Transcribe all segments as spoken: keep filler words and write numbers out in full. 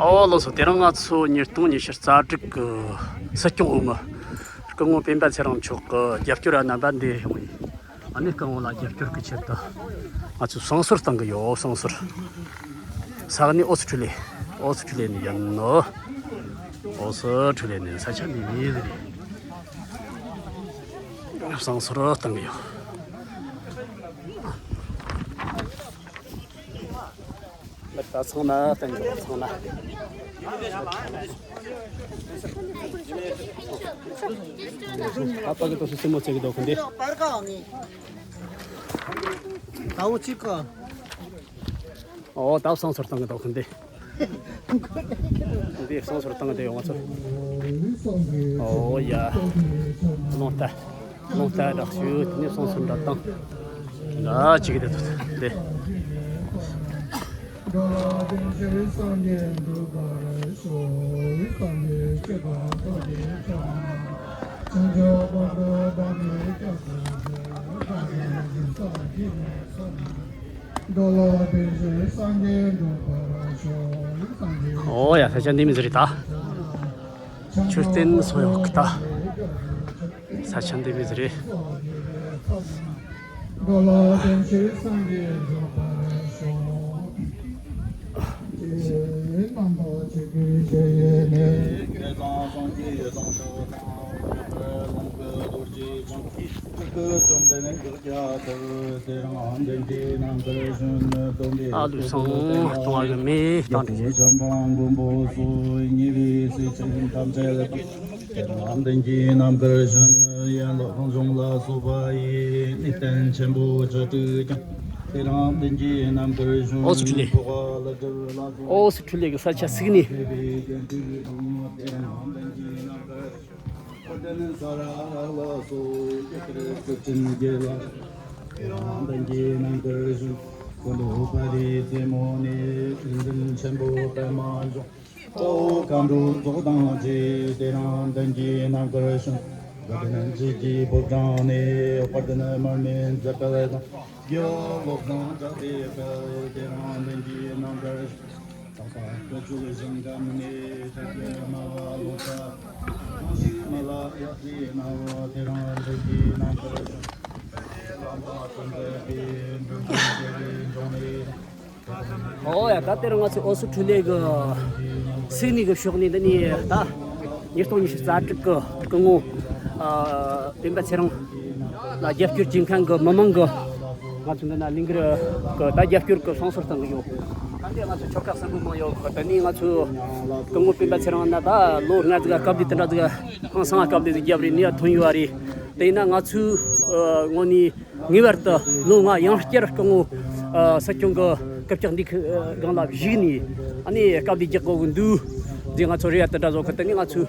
ཨོ་ལགས་སོ། དེ་རིང་ང་ཚོ་ཉིས་སྟོང་ཉི་ཤུ་རྩ་དྲུག་གི་སྲིད་སྐྱོང་འོས་མི་སྐུ་ངོ་སྤེན་པ་ཚེ་རིང་མཆོག་གི་རྒྱབ་སྐྱོར་རྣམ་པ་འདིར་ཡོང་ཡིན། ཨ་ནི་སྐུ་ངོ་ལ་རྒྱབ་སྐྱོར་གྱི་ཆེད་དུ་ང་ཚོས་བསང་གསོལ་བཏང་གི་ཡོད། བསང་གསོལ། ས་གནས་ཨོ་སི་ཁྲུ་ལི། ཨོ་སི་ཁྲུ་ལི་ནས་ཡིན་ནོ། ཨོ་སི་ཁྲུ་ལི་ནས་ས་ཆ་འདི་མིན་ཟེར། བསང་གསོལ་བཏང་གི་ཡོད། ལག་ད་ཚང་མ་བསྟན་འགྲོ། ཚང་མ། ཨ་ཕ་གི་ཏོ་སུ་སེ་མོ་ཚེ་གི་དོ་ཁུན་དེ། ད་འུ་ཅིག་ག་ཨོ་ད་བསང་གསོལ་བཏང་གི་དོ་ཁུན་དེ། འདི་བསང་གསོལ་བཏང་གི་དེ་ཡོང་བ་ཚོ། ཨོ་ཡ། ལོང་ད། ལོང་ད་དྲག་ཤུ་དེ་ནས་བསང་གསོལ་འདྲ་བཏང་། འདྲ་ཅིག་དེ་ཐུག་དེ། ཨོ་ཡ། ས་ཆ་འདི་མི་ཟེར་ད། མཆོད་རྟེན་སོགས་ཡོད་གི་ད། ས་ཆ་འདི་མི་ཟེར། ཨ་ལུ་སང་གཏོང་བ་གི་མེ་བཏང་དེ། བྱམས་པ་མགོན་པོ་སོགས་ཉེ་བའི་སྲས་ཆེན་ཐམས་ཅད་ལ། དེ་དང་མདུན་གྱི་རྣམ་དཀར་གཞོན་ནུ་ཡན་ལག་ལྗོངས་ལ་སོགས་པ་ཡི་གནས་བརྟན་ཆེན་པོ་བཅུ་དྲུག་ཀྱང་། དེ་དང་མདུན་གྱི་རྣམ་དཀར་གཞོན་ཨོ་སི་ཁྲུ་ལི། ནུ་འཕོ་བ་ལ་བསྒྱུར་ལ་སོགས། ཨོ་སི་ཁྲུ་ལི་གི་ས་ཆ་སིག་ནི། དེ་བའི་རྒྱན་དྲུག་དང་། དེ་དང་མདུན་གྱི་རྣམ་དཀར་གཞོན་ནུ། ཨ་ཏི་ནི་ས་ར་ལ་སོགས་ཡུལ་དེར་སྐུ་ཅན་དགེ་ལ། དེ་དང་མདུན་གྱི་རྣམ་དཀར་གཞོན་ནུ། ཀུན་ཏུ་ཕ་རིའི་རྩེ་མོ་ནས། ཡོན་ཏན་ཆེན་པོ་པདྨ་འབྱུང་། དཔའ་བོ་མཁའ་འགྲོ་ཚོགས་དང་བཅས། དེ་དང་མདུན་གྱི་རྣམ་དཀར་གཞོན་ནུ། དགའ་ལྡན་རྗེ་བརྒྱའི་ཕོ་བྲང་ནས། དཔལ་ལྡན་མར་མེ་མཛད་པ་དང་། རྒྱལ་བ་བློ་བཟང་གྲགས་པའི་དཔལ། དེ་དང་མདུན་གྱི་རྣམ་དཀར་གཞོན་ནུ། དག་པ་དཀའ་སྤྱོད་ཞིང་ཁམས་ནས། དྲག་པོའི་སྨྲ་བ་ལོ་ཙཱ་གང་ཞིག་མ་ལ་ཡ་ཟེར་ནའོ། དེ་དང་མདུན་གྱི་རྣམ་དཀར་གཞོན་ནུ། ལམ་པ་དོན་མཛད་པའི་འབྲུག་སྒོམ་རྒྱལ་བའི་འབྱུང་གནས། ཨོ་ཡ། ད་དེ་རིང་ང་ཚོ་ཨོ་སི་ཁྲུ་ལི་གི་སིག་ནི་གི་ཕྱོགས་ནས། འདི་ནས་ད་ཉིས་སྟོང་ཉི་ཤུ་རྩ་དྲུག་གི་སྐུ་ངོ་ཨ་སྤེན་པ་ཚེ་རིང་ལ་རྒྱབ་སྐྱོར་བྱེད་མཁན་གི་མི་མང་གི། ང་ཚོ་འདི་ན་ལིང་གར་གི་ད་རྒྱབ་སྐྱོར་གི་བསང་གསོལ་བཏང་གི་ཡོད། ད་འདི་ང་ཚོ་ཆོལ་ཁ་གསུམ་པོ་མང་ཡོད་གི། ད་ནི་ང་ཚོ་སྐུ་ངོ་སྤེན་པ་ཚེ་རིང་ན་ད་ལོ་ལྔ་ཙིག་སྐབས་འདི་དེ་འདྲ་ཙིག་ཧང་སང་སྐབས་འདི་ཙིག་རྒྱབ་རེད། ནི་ཡ་ཐོན་ཡོད་རེད། དེ་ཡིན་ན་ང་ཚོའི་ངོས་ནས། ངེས་པར་དུ་ལོ་ལྔ་ཡང་བསྐྱར་སྐུ་ངོ་ཨ་སྲིད་སྐྱོང་གི་སྐུ་ཕྱག་འདི་གི་སྒང་ལ་བཞུགས་ནས། ཨ་ནི་སྐབས་འདི་རྒྱག་དགོས་ཀྱི་འདུག་ཟེར་ང་ཚོ་རེ་བ་དེ་འདྲ་བཟོ་གི། དེ་ནི་ང་ཚོའི་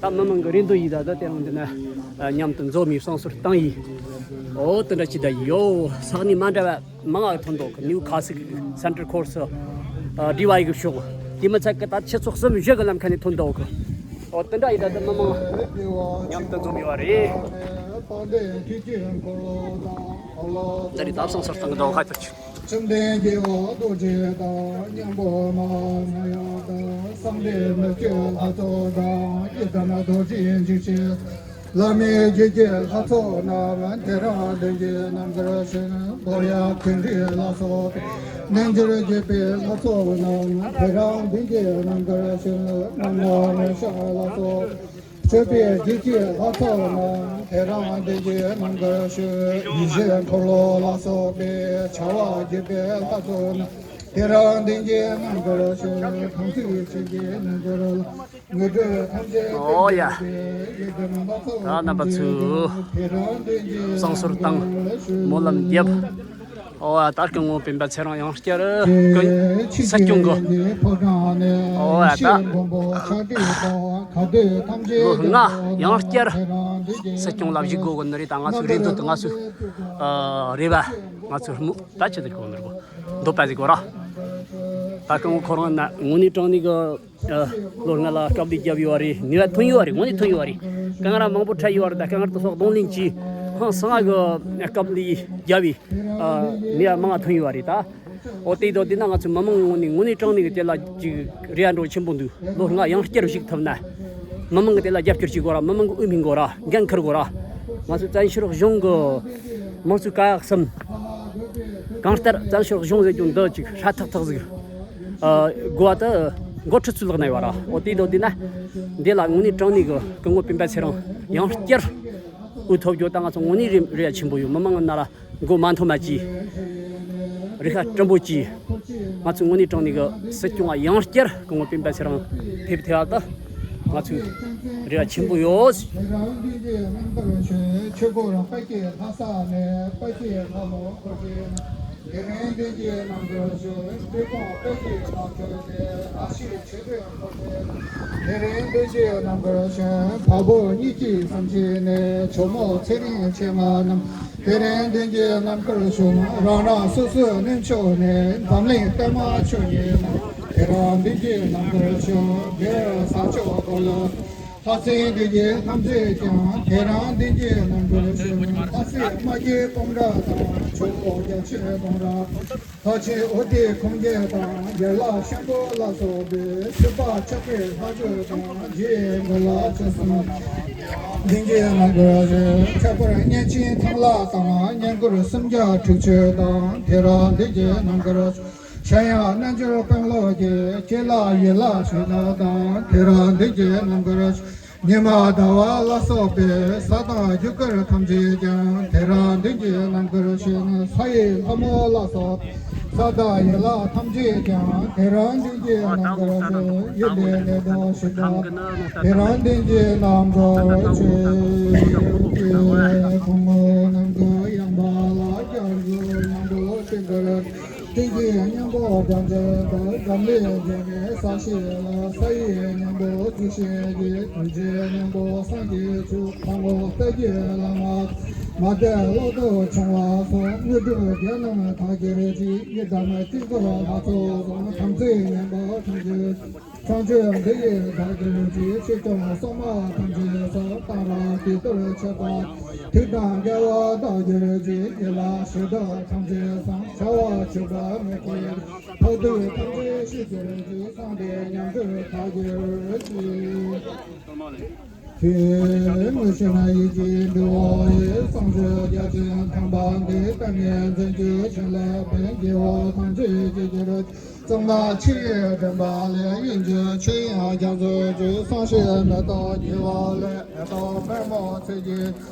ད་མི་མང་གི་རེ་འདུན་ཡིན། ད་ད་དེ་རིང་འདི་ན་ཨ་མཉམ་དུ་འཛོམས་ནས་བསང་གསོལ་བཏང་ཡིན། ཨོ་དེ་འདྲ་ཅིག་ད་ཡོད། ས་གནས་མ་འདྲ་བ་མང་ང་ཐོན་འདུག་ནིའུ་ཁ་སི་སེན་ཊར་ཁོར་སི་ཨ་ཌི་ཝའི་གི་ཕྱོགས། དེ་མི་ཚད་གི་ད་ཆུ་ཚོད་གསུམ་བཞི་གི་ལམ་ཁ་ནས་ཐོན་འདུག་གི། ཨོ་དེ་འདྲ་ཡིན། ད་དེ་མི་མང་མཉམ་དུ་འཛོམས་ཡོད་རེད། འདི་རེད། ད་བསང་གསོལ་བཏང་གི་འདུག་ཁ་ཐུག་ཅིག་བཅོམ་ལྡན་རྒྱལ་བ་རྡོ་རྗེ་དང་། མཉམ་པོ་མ་ཧཱ་ཡ་དང་། གསང་བདེ་མི་བསྐྱོད་ལྷ་ཚོགས་དང་། ཡི་དམ་རྡོ་རྗེ་འཇིགས་བྱེད་བླ་མེད་འཇིགས་བྱེད་ལྷ་ཚོགས་རྣམས། དེ་དང་མདུན་གྱི་རྣམ་དཀར་གཞོན་ནུ། ལོ་ཡག་མཐུན་སྒྲིལ་ལ་སོགས་པའི། རྣལ་འབྱོར་རྒྱུད་པའི་ལྷ་ཚོགས་རྣམས། དེ་དང་མདུན་གྱི་རྣམ་དཀར་གཞོན་ནུ། རྣམ་སྣང་མེ་ཤ་ལ་སོགས་པའི། མཆོད་པའི་རྒྱུད་ཀྱི་ལྷ་ཚོགས་རྣམས། དེ་དང་མདུན་གྱི་རྣམ་དཀར་གཞོན་ནུ། ཡེ་ཤེས་འཁོར་ལོ་ལ་སོགས་པའི། བྱ་བ་བརྒྱུད་པའི་ལྷ་ཚོགས་རྣམས། དེ་དང་མདུན་གྱི་རྣམ་དཀར་གཞོན་ནུ། དམ་ཚིག་ཆོས་ཀྱི་རྣལ་འབྱོར་ལ། དངོས་གྲུབ་ཐམས་ཅད་ཨོ་ཡ། ཡི་དམ་ལྷ་ཚོགས་ད་རྣམ་པ་ཚོས་དེ་དང་མདུན་གྱི་བསང་གསོལ་བཏང་། སྨོན་ལམ་བརྒྱབ། ཨོ་ཡ། ད་སྐུ་ངོ་སྤེན་པ་ཚེ་རིང་ཡང་བསྐྱར་སྐུ་སྲིད་སྐྱོང་གི། ཨོ་ཡ། ད་ལོ་ལྔ་ཡང་བསྐྱར་སྲིད་སྐྱོང་ལ་བཞུགས་དགོས་གི་ནི་རེད། ད་ང་ཚོའི་རེ་འདུན་དང་ང་ཚོའི་ཨ་རེ་བ། ང་ཚོའི་སྨོན། ད་ཅི་ཟེར་དགོས་ནི་རེད་གོ། འདོད་པ་ཟེར་དགོས་ར། ད་སྐུ་ངོ་ཁོ་རང་ན་དངོས་གནས་དྲང་གནས་གི། ཨ་ལོ་ལྔ་ལ་དཀའ་ལས་བརྒྱབ་ཡོད་རེད། ནུས་པ་ཐོན་ཡོད་རེད། དངོས་གནས་ཐོན་ཡོད་རེད། དཀའ་ངལ་མང་པོ་འཕྲད་ཡོད་རེད། ད་དཀའ་ངལ་དེ་ཚོ་གདོང་ལེན་གྱིས་ཧང་སང་གི་དཀའ་ལས་བརྒྱབ་པའི་ཨ་ནུས་པ་མང་ཐོན་ཡོད་རེད། ད་ འོ་དེ་དོ་དེ་ན་ང་ཚོ་མི་མང་ངོས་ནས་དངོས་གནས་དྲང་གནས་ཀྱི་དེ་ལ་ཅིག་རེ་བ་འགྲོ་ཆེན་པོ་འདུག་ལོ་ལྔ་ཡང་བསྐྱར་ཞུགས་ཐུབ་ན། མི་མང་གི་དེ་ལ་རྒྱབ་སྐྱོར་བྱེད་དགོས་ར། མི་མང་གི་འོས་མི་དགོས་ར། འགན་འཁུར་དགོས་ར། ང་ཚོ་བཙན་བྱོལ་གཞུང་གི་དམངས་གཙོའི་ཀ་ཡག་གསུམ། གང་ལྟར་བཙན་བྱོལ་གཞུང་ཟེར་རྒྱུ་འདི་ཅིག་ཧྲ་ཐག་ཐག་ཟིག་ཨ། དགོས་པ་དེ་འགོ་ཁྲིད་ཚོའི་ལག་ན་ཡོད་ར། འོ་དེ་དོ་དེ་ན། འདི་ལ་དངོས་གནས་དྲང་གནས་ཀྱི་སྐུ་ངོ་སྤེན་པ་ཚེ་རིང་ཡང་བསྐྱར་འོས་ཐོབ་རྒྱུ་ད་ང་ཚོ་དངོས་གནས་རེ་རེ་བ་ཆེན་པོ་ཡོད། མི་མང་ངི་ནང་ལ་མགོ་མ་འཐོམ་པ་གྱིས། རེ་ཁ་སྤྲིན་པོ་གྱིས། ང་ཚོ་དངོས་གནས་དྲང་གནས་ཀྱི་སྲིད་སྐྱོང་བ་ཡང་བསྐྱར་སྐུ་ངོ་སྤེན་པ་ཚེ་རིང་ཕེབས་ཐུབ་པ་ད་ང་ཚོའི་རེ་བ་ཆེན་པོ་ཡོད། དེ་རང་འདི་གའི་རྣམ་ཐར་ཆོས། ཆོས་སྐོར་དཔལ་གྱི་ལྷ་ས་ནས། དཔལ་གྱི་ལྷ་མོ་འཁོར་གྱི། དེ་རིང་འདི་གའི་རྣམ་ཐར་ཆོས། སྤྲུལ་སྐུ་དཔལ་གྱི་ལྷ་མཆོག་སྟེ། ཨ་ཤེ་ཆོས་སྡེ་འཁོར་གྱི། དེ་རིང་འདི་གའི་རྣམ་ཐར་ཆོས། བལ་པོ་གཉིས་ཀྱི་གསུམ་བཅུ་ནས། ཇོ་མོ་ཚེ་རིང་མཆེད་ལྔ་རྣམས། དེ་རིང་འདི་གའི་རྣམ་ཐར་ཆོས། རང་རང་སོ་སོའི་གནས་མཆོག་ནས། འཛམ་གླིང་གཏེར་མ་མཆོག་གཉིས་རྣམས། དེ་རིང་འདི་གའི་རྣམ་ཐར་ཆོས། རྒྱལ་བའི་ས་ཕྱོགས་འཁོར་ལོ། ལྷ་སྲིན་སྡེ་བརྒྱད་ཐམས་ཅད་ཀྱང་། དེ་རིང་འདི་གའི་རྣམ་ཐར་ཆོས། ལྷ་སྲས་རྨ་རྒྱལ་སྤོམ་ར་དང་། ཇོ་བོ་རྒྱལ་ཆེན་སྤོམ་ར། ལྷ་ཆེན་ཨོ་ཏི་ཁུངས་རྒྱལ་དང་། ཡན་ལག་ཤམ་བུ་ལ་སོགས་པའི། ཐུབ་པ་ཕྱག་གི་ལྷ་ཆོས་དང་། རྗེ་མགོན་ལག་ཆོས་གསུམ། འདི་གའི་རྣམ་ཐར་ཆོས། ཁྱད་པར་གཉན་ཆེན་ཐང་ལྷ་དང་། གཉན་འཁོར་སུམ་བརྒྱ་དྲུག་ཅུ་དང་། དེ་རིང་འདི་གའི་རྣམ་ཐར་ཆོས། གཞན་ཡང་རྣལ་འབྱོར་དཔོན་སློབ་ཀྱི། ཁྱེད་ལ་ཡིད་ལ་ཞུགས་ན་དང་། དེ་རིང་འདི་གའི་རྣམ་ཐར་ཆོས། ཉི་མ་ཟླ་བ་ལ་སོགས་པའི། ས་དང་རྒྱུ་སྐར་ཐམས་ཅད་ཀྱང་། དེ་རིང་འདི་གའི་རྣམ་ཐར་ཆོས། ས་ཡི་ལྷ་མོ་ལ་སོགས། ས་དང་ཡན་ལག་ཐམས་ཅད་ཀྱང་། དེ་རིང་འདི་གའི་རྣམ་ཐར་ཆོས། ཡིད་ལས་ནད་དང་ཞི་དྲག་དེ་རིང་འདི་གའི་རྣམ་ཐར་ཆོས། ཀུན་སློང་རྣམས་ཀྱི་ཡང་འབའ་ལ། སྐྱབས་འཇུག་སྙིང་པོ་བསྟེན་པར། ཏིང་འཛིན་གཉེན་པོ་སྒྲ་འཇལ་དང་། འཛམ་གླིང་འཇིགས་མེད་ས་གཞི་ལ། ས་ཡི་གཉེན་པོ་ཐུགས་རྗེ་ཡི། དོན་བྱེད་གཉེན་པོ་སངས་རྒྱས་མཆོག་དང་པོ་དཔལ་གྱི་བླ་མ། མ་དད་བློ་ལྡོག་འབྱུང་བ་སོགས། དངོས་གྲུབ་རྒྱལ་རྣམས་དག་གྱུར་ཅིག་ཡི་དམ་དཀྱིལ་འཁོར་ལྷ་ཚོགས་བཟང་། དམ་ཚིག་ངན་པ་ཐམས་ཅད། བྱང་ཆུབ་འདི་ཡི་བདག་གྱུར་ཅིག་ཆོས་སྐྱོང་སྲུང་མ་ཐམས་ཅད་སོགས། གཏང་རག་དུས་གཏོར་མཆོད་པ། དུག་དང་ལྔ་པོ་དག་གྱུར་ཅིག་ཡིད་ལ་ཞེ་སྡང་ཐམས་ཅད་སངས། བྱ་བ་ཆོས་པ་མི་སྐྱེ། ཕོག་ཐུག་ཐམས་ཅད་ཞི་གྱུར་ཅིག་གསང་བདེ་ཉམས་གྲོལ་དག་གྱུར་ཅིག་དེ་དངོས་བྱས་ན་ཡིད་ཀྱི་འདུལ་བ་ཡི། བསང་མཆོད་རྒྱ་ཆེན་དམ་པ་འདི། ལྟ་ངན་འཛིན་སྐྱེ་ཕྱིན་ལས་འཕོས། སྐྱེ་བོ་ཐམས་ཅད་སྐྱེ་གྱུར་ཅིག་གཙང་མ་ཆུ་ཡི་དྲན་པ་ལས། དབྱིངས་ཀྱི་ཆོས་དབྱིངས་རྒྱ་མཚོ་ཆུ། བསམ་ཤེས་མེ་ཏོག་གྱེས་པ་ལས། མེ་ཏོག་པདྨོ་ཚལ་གྱི་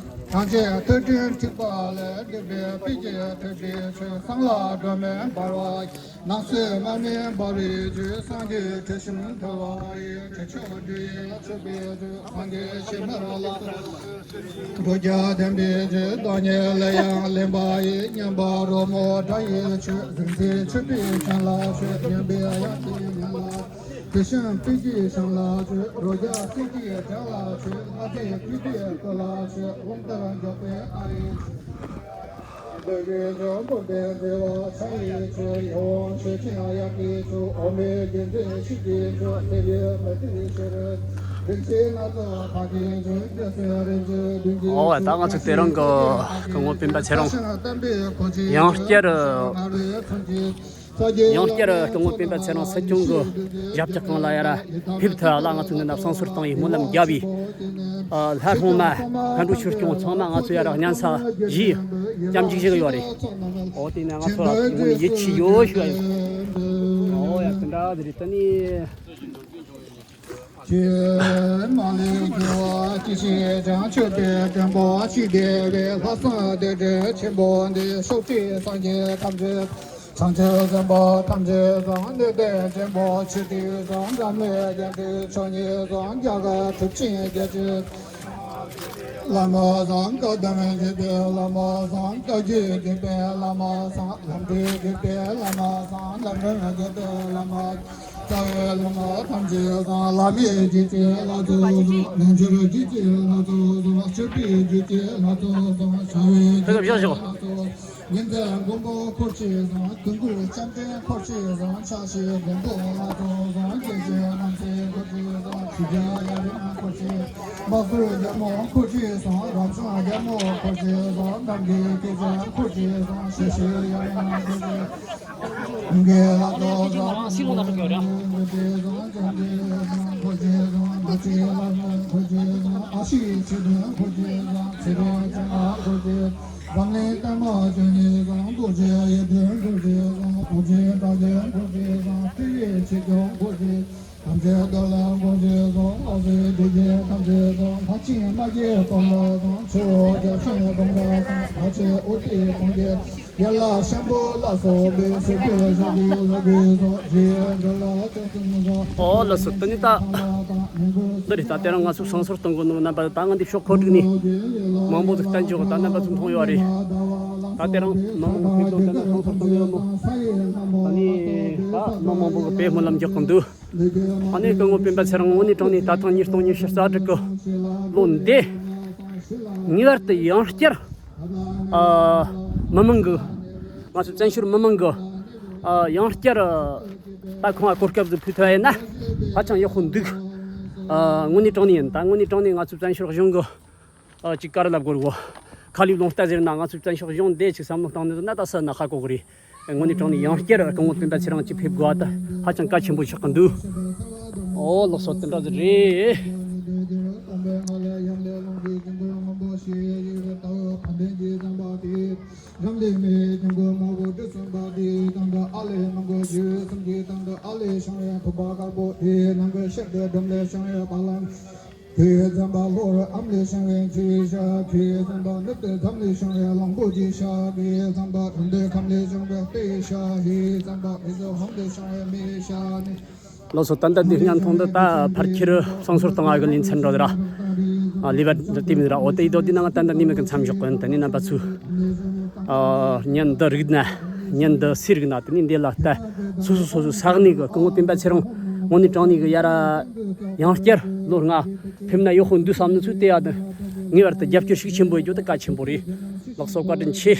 ཐམས་ཅད་ཐོད་ཕྲེང་འཁྲིགས་པ་ལས། བདུད་པའི་དཔུང་གིས་ཐུབ་པའི་ཚུལ། གསང་སྔགས་སྒྲོན་མེ་འབར་བ། ནང་གསེས་མར་མེ་འབར་བའི་ཚུལ། སངས་རྒྱས་དྲི་ཞིམ་འཐུལ་བ་ཡི། དྲི་མཆོག་སྦྲུལ་ཡིས་མཆོད་པའི་ཚུལ། སངས་རྒྱས་ཤེས་རབ་ལ་སོགས་སྒྲོ་བརྒྱ་ལྡན་པའི་ཚུལ། བདག་ཉིད་ལ་ཡང་ལེན་པ་ཡི། མཉམ་པར་རོལ་མོ་སྒྲ་ཡིས་མཆོད། གཟིངས་སེ་མཆོད་པའི་སྤྱན་ལ་མཆོད། མཉམ་པའི་དབྱངས་ཀྱིས་སྙན་ལ། དྲི་ཞིམ་སྤོས་ཀྱི་ཞིང་ལ་མཆོད། རོ་བརྒྱ་སེམས་ཀྱི་གདན་ལ་མཆོད། ལྷ་རྫས་སྤོས་ཀྱི་སྐུ་ལ་མཆོད། ལྷུང་ལྟར་འཇོག་པའི་ཨ་རིའི་ཚུལ། འདོད་པའི་ཚོགས་འབུམ་པའི་མཛེས་པ་ཕྱག་ཡིས་མཆོད། ཡིད་འོང་མཆོད་སྤྱན་གཡས་པས་མཆོད། འོ་མའི་རྒྱལ་མཚན་ཕྱིས་ཀྱིས་མཆོད། ལྷས་པའི་མུ་ཏིག་ཕྱིར། རིན་ཆེན་སྣ་ཚོགས་དག་གིས་མཆོད། རྒྱལ་སྲས་རིན་ཆེན་བདུན་གྱིས་མཆོད། ཨོ་ད་ང་ཚོ་དེ་རིང་གི་སྐུ་ངོ་སྤེན་པ་ཚེ་རིང་ཡང་བསྐྱར། ཡང་བསྐྱར་སྐུ་ངོ་སྤེན་པ་ཚེ་རིང་སྲིད་སྐྱོང་གི་ཞབས་ཕྱི་སྒང་ལ་ཡར་ཕེབས་ཐུབ་ལ་ང་ཚོ་ངོས་ནས་བསང་གསོལ་བཏང་ཡི་སྨོན་ལམ་རྒྱབ་ཡི། ཨ་ལྷ་སྲུང་མ་ལྷ་འགྲོ་ཆོས་སྐྱོང་ཚང་མ་ང་ཚོ་ཡར་སྙན་ས་བཞེས་སྐྱབས་འཇུག་བཞེས་གི་ཡོད་རེད། འོ་དེ་ནས་ང་ཚོ་ངོས་ནས་ཡིད་ཆེས་ཡོད་ཞུ་ཡ་ཡིན། ཨོ་ཡ་དེ་འདྲ་དེ་རེད་ད་ནི། ཀྱེ་མ་ལུས་སྐྱེ་བོ་སྐྱེ་ཤེས་ཀྱང་། མཆོད་པའི་མགྲོན་པོ་ཅི་བདེ་བའི། ལྷག་བསམ་རྟེན་འབྲེལ་ཆེན་པོ་འདི། ཕྱོགས་བཅུའི་སངས་རྒྱས་ཐམས་ཅད་བྱང་ཆུབ་སེམས་དཔའ་ཐམས་ཅད་བཟང་། བདེ་དང་ལྡན་པའི་ཆོས་ཐོས་བཟང་། འཛམ་གླིང་རྒྱལ་སྲས་མཆོག་གཉིས་བཟང་། རྒྱ་གར་གྲུབ་ཆེན་བརྒྱད་ཅུ་བླ་མ་བཟང་། བཀའ་གདམས་བརྒྱུད་པའི་བླ་མ་བཟང་། བཀའ་བརྒྱུད་བརྒྱུད་པའི་བླ་མ་བཟང་། ལམ་འབྲས་བརྒྱུད་པའི་བླ་མ་བཟང་། ལམ་རིམ་བརྒྱུད་པའི་བླ་མ། རྩ་བའི་བླ་མ་ཐམས་ཅད་བཟང་། བླ་མའི་རྒྱུད་ཀྱི་ལྷ་ཚོགས་བཟང་། རྣལ་འབྱོར་རྒྱུད་ཀྱི་ལྷ་ཚོགས་བཟང་། སྤྱོད་པའི་རྒྱུད་ཀྱི་ལྷ་ཚོགས་བཟང་། བྱ་བའི་རྒྱུད་ཀྱི་ལྷ་ཚོགས། ཉི་ཟླ་མགོན་པོ་འཁོར་བཅས་བཟང་། དུས་འཁོར་ལྕམ་དྲལ་འཁོར་བཅས་བཟང་། ཕྱག་བཞེས་མགོན་པོ་ལྷ་ཚོགས་བཟང་། སྐྱེ་མཆེད་རྣམ་སྲས་འཁོར་བཅས་བཟང་། ཞི་རྒྱས་ཡབ་ཡུམ་འཁོར་བཅས། དམག་ཟོར་རྒྱལ་མོ་འཁོར་བཅས་བཟང་། རབ་བྱུང་རྒྱལ་མོ་འཁོར་བཅས་བཟང་། རྣམ་རྒྱལ་སྐྱེས་ཆེན་འཁོར་བཅས་བཟང་། ཞི་ཞི་ཡང་ཡང་འཁོར་བཅས། ཐམས་ཅད་རྡོ་ལ་འགོད་བྱེད་དང་། ཨ་ཟེར་དེ་རྒྱལ་ཐམས་ཅད་དང་། ལྷ་ཆེན་མ་རྒྱལ་དང་ལ་དང་། ཆུ་བོ་རྒྱ་ཆེན་དང་འདྲ་དང་། ལྷ་ཆེན་ཨུ་ཏི་དང་རྒྱལ། ཡ་ལ་ཤམ་བུ་ལ་སོགས་པའི་སྲིད་པའི་གཞུང་གི་ལ་གོས་སོགས་རྗེས་འགྲོ་ལ་སྟོན་ཚུལ་མི་འདྲ། ཨོ་ལགས་སོ། དེ་ནི་ད་འདི་རེད། ད་དེ་རིང་ང་ཚོ་བསང་གསོལ་གཏོང་གི་འདུག་རྣམ་པ། ད་ང་འདི་ཤོག་ཁོག་དྲུག་ནས་མང་པོ་ཟིག་བསྟན་བྱོས། ད་རྣམ་པ་ཚོ་མཐོང་ཡོད་རེད། ད་དེ་རིང་མི་མང་པོ་ཕེབས་འདུག་ད་ནི་བསང་གསོལ་གཏོང་གི་ཡོད་མོད། ད་ནི་ད་མི་མང་པོ་གི་པའི་སྨོན་ལམ་རྒྱག་གི་འདུག་ཨ་ནི་སྐུ་ངོ་སྤེན་པ་ཚེ་རིང་དངོས་གནས་དྲང་གནས་ད་ཐེངས་ཉིས་སྟོང་ཉི་ཤུ་རྩ་དྲུག་གི་ལོ་འདི་ངེས་པར་དུ་ཡང་བསྐྱར། ཨ། མི་མང་གི། ང་ཚོ་བཙན་བྱོལ་མི་མང་གི། ཨ། ཡང་བསྐྱར། ཨ། ད་ཁོང་ལ་གོ་སྐབས་ཟིག་ཕུལ་ཐུབ་ཡིན་ན་ཧ་ཅང་ཡག་པོ་འདུག་ཨ། དངོས་གནས་དྲང་གནས་ཡིན། ད་དངོས་གནས་དྲང་གནས་ང་ཚོ་བཙན་བྱོལ་གཞུང་གི། ཨ། ཅིག་ག་རེ་ལབ་དགོས་རེད་གོ། ཁ་ལུས་ལོངས་ལྟ་ཟེར་ན། ང་ཚོའི་བཙན་བྱོལ་གཞུང་འདི་ཅིག་བསམ་བློ་བཏང་ནས་ན་ད་ས་ན་ཧ་གོ་གི་རེད། དངོས་གནས་དྲང་གནས་ཡང་བསྐྱར་སྐུ་ངོ་སྤེན་པ་ཚེ་རིང་ཅིག་ཕེབས་དགོས་པ་ད་ཧ་ཅང་གལ་ཆེན་པོ་ཆགས་ཀྱི་འདུག་ཨོ་ལགས་སོ། དེ་འདྲ་ཟིག་རེད། ཁྱེད་འཛམ་པ་ལྷོ་རུ་ཨ་མ་ལས་བྱུང་བའི་ཆུ་ཤ། ཁྱེད་འཛམ་པ་ནུབ་ཏུ་འཛམ་ལས་བྱུང་བའི་གླང་པོ་ཆེའི་ཤ། ཁྱེད་འཛམ་པ་རོང་འབྲོག་ཁམས་ལས་བྱུང་བའི་སྟག་ཤ། ཁྱེད་འཛམ་པ་མི་ཟོ་ཧོང་དུ་བྱུང་བའི་མི་ཤ་ནི། ལགས་སོ། ད་ལྟ་འདི་བརྙན་ཐུང་འདི་ད་ཕར་ཁྱེར་བསང་གསོལ་བཏང་བ་གི་ལེ་ཚན་འདྲ་ར། ཨ། ལེ་བར་འདི་དེ་མིན་ར། འོ་དེ་ཡི་དོ་དེ་ནང་ད་ལྟ་ནི་མི་གི་མཚམས་འཇོག་གི་ཡིན། དེ་ནི་རྣམ་པ་ཚོས། ཨ། བརྙན་འདི་རིག་ན། བརྙན་འདི་སུས་རིག་ན་དེ་ནི་འདི་ལ་ལྟ། སོ་སོ་སོ་སོའི་ས་གནས་གི་སྐུ་ངོ་སྤེན་པ་ཚེ་རིང་དངོས་གནས་དྲང་གནས་གི་ཡར་ཡང་བསྐྱར་ལོ་ལྔ་ཕེབས་ན་ཡག་པོ་འདུག་བསམ་ནི་ཚོས་དེ་ཡ་དེ་ངེས་པར་དུ་རྒྱབ་སྐྱོར་ཤུགས་ཆེན་པོ་ཡེད་རྒྱུ་དེ་གལ་ཆེན་པོ་རེད། ལགས་སོ། བཀའ་དྲིན་ཆེ།